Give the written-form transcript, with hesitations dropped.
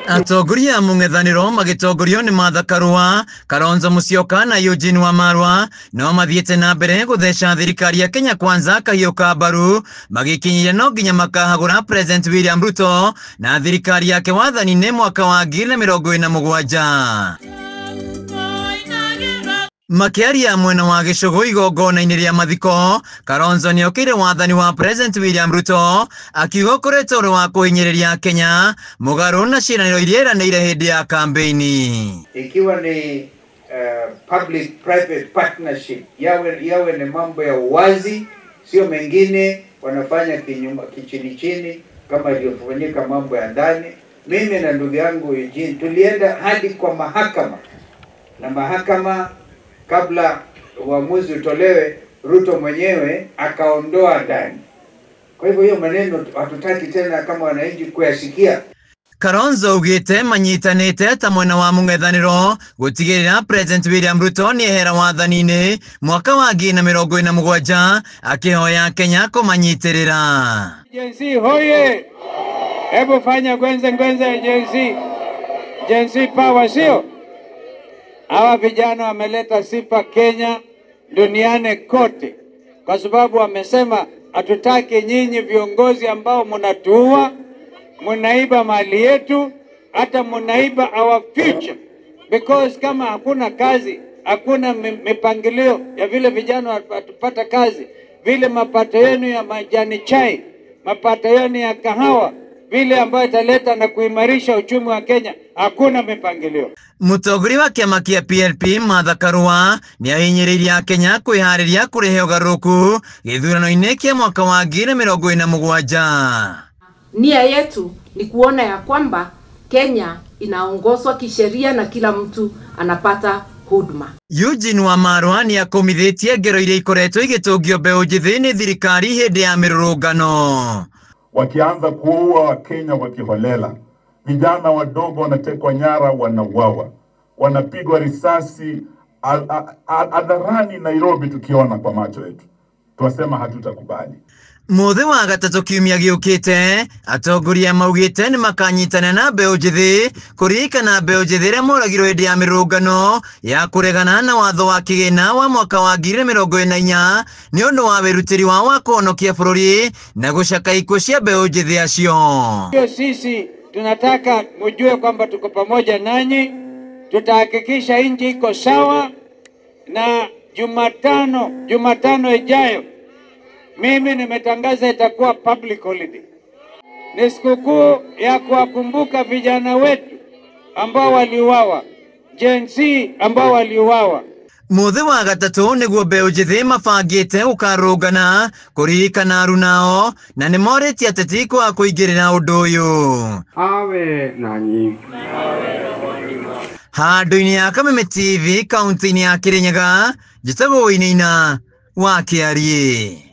Atongoria a mũng'ethanĩro magĩtongorio nĩ Martha Karua, Kalonzo Musyoka na Eugene Wamalwa no mathiĩte na mbere gũtheca thirikari ya Kenya Kwanza kahiũ ka mbaru magĩkinyĩria no nginya makahagũra President William Ruto na thirikari yake wathani-inĩ mwaka wa 2027. Makiaria mwena wa gĩcũgũ igongona-inĩ rĩa mathiko, Kalonzo nĩokĩire wathani wa President William Ruto akiuga ũkoretwo ũrĩ wa kũhinyĩrĩria Kenya mũgarũ na ciĩranĩro iria eranĩire hĩndĩ ya kambeini. Ikiwa ni public private partnership, yawe ni mambo ya uwazi, sio mengine wanafanya kinyuma kichini chini kama iliyofanyika mambo ya ndani. Mimi na ndugu yangu Eugene tulienda hadi kwa mahakama, na mahakama kabla uamuzi utolewe, Ruto mwenyewe akaondoa ndani. Kwa hivyo hiyo maneno hatutaki tena kama wananchi kuyasikia. Kalonzo augĩte manyitanĩte ta mwena wa mũng'ethanĩro gũtigĩrĩra President William Ruto nĩehera wathani-inĩ mwaka wa 2027 akĩhoya Kenya kũmanyitĩrĩra. Gen Z hoye! Hebu fanya gwenze gwenze Gen Z. Gen Z power, sio? Hawa vijana wameleta sifa Kenya duniani kote, kwa sababu wamesema hatutaki nyinyi viongozi ambao mnatuua, mnaiba mali yetu, hata mnaiba our future. Because kama hakuna kazi, hakuna mipangilio ya vile vijana watapata kazi, vile mapato yenu ya majani chai, mapato yenu ya kahawa, vile ambayo italeta na kuimarisha uchumi wa Kenya, hakuna mipangilio. Mũtongoria wa kĩama kĩa PLP Martha Karua nĩahinyĩrĩirie Kenya kwĩharĩria kũrehe ũgarũrũku gĩthurano-inĩ kĩa mwaka wa 2027. Nia yetu ni kuona ya kwamba Kenya inaongozwa kisheria na kila mtu anapata huduma. Eugene Wamalwa nĩakũmithĩtie ngero iria ikoretwo igĩtũngio mbeũ njĩthĩ nĩ thirikari hĩndĩ ya mĩrũrũngano. Wakianza kuua Wakenya wakiholela, vijana wadogo wanatekwa nyara, wanauawa, wanapigwa risasi hadharani Nairobi, tukiona kwa macho yetu. Twasema hatutakubali. Mũthĩ wa gatatũ kiumia gĩũkĩte, atongoria maugĩte nĩmakanyitana na mbeũ njĩthĩ kũririkana mbeũ njĩthĩ arĩa moragirwo hĩndĩ ya mĩrũrũngano ya kũregana na watho wa kĩgĩna wa mwaka wa 2024 nĩ ũndũ wa wĩrutĩri wao wa kũhonokia bũrũri na gũcaka ikuũ cia mbeũ njĩthĩ acio. Hiyo sisi tunataka mjue kwamba tuko pamoja nanyi, tutahakikisha nchi iko sawa, na Jumatano ijayo mimi nimetangaza itakuwa public holiday. Ni sikukuu ya kuwakumbuka vijana wetu ambao waliuawa, Gen Z ambao waliuawa. Mũthĩ wa gatatũ nĩguo mbeũ njĩthĩ mabangĩte gũkarũngana kũririkana arunao na nĩmorĩtie ateti kwaga kũingĩrĩra ũndũ ũyũ. Awe nanyi. Handũ-inĩ ya Kameme TV kaunti-inĩ ya Kirinyaga, njĩtagwo Wainaina wa Kĩariĩ.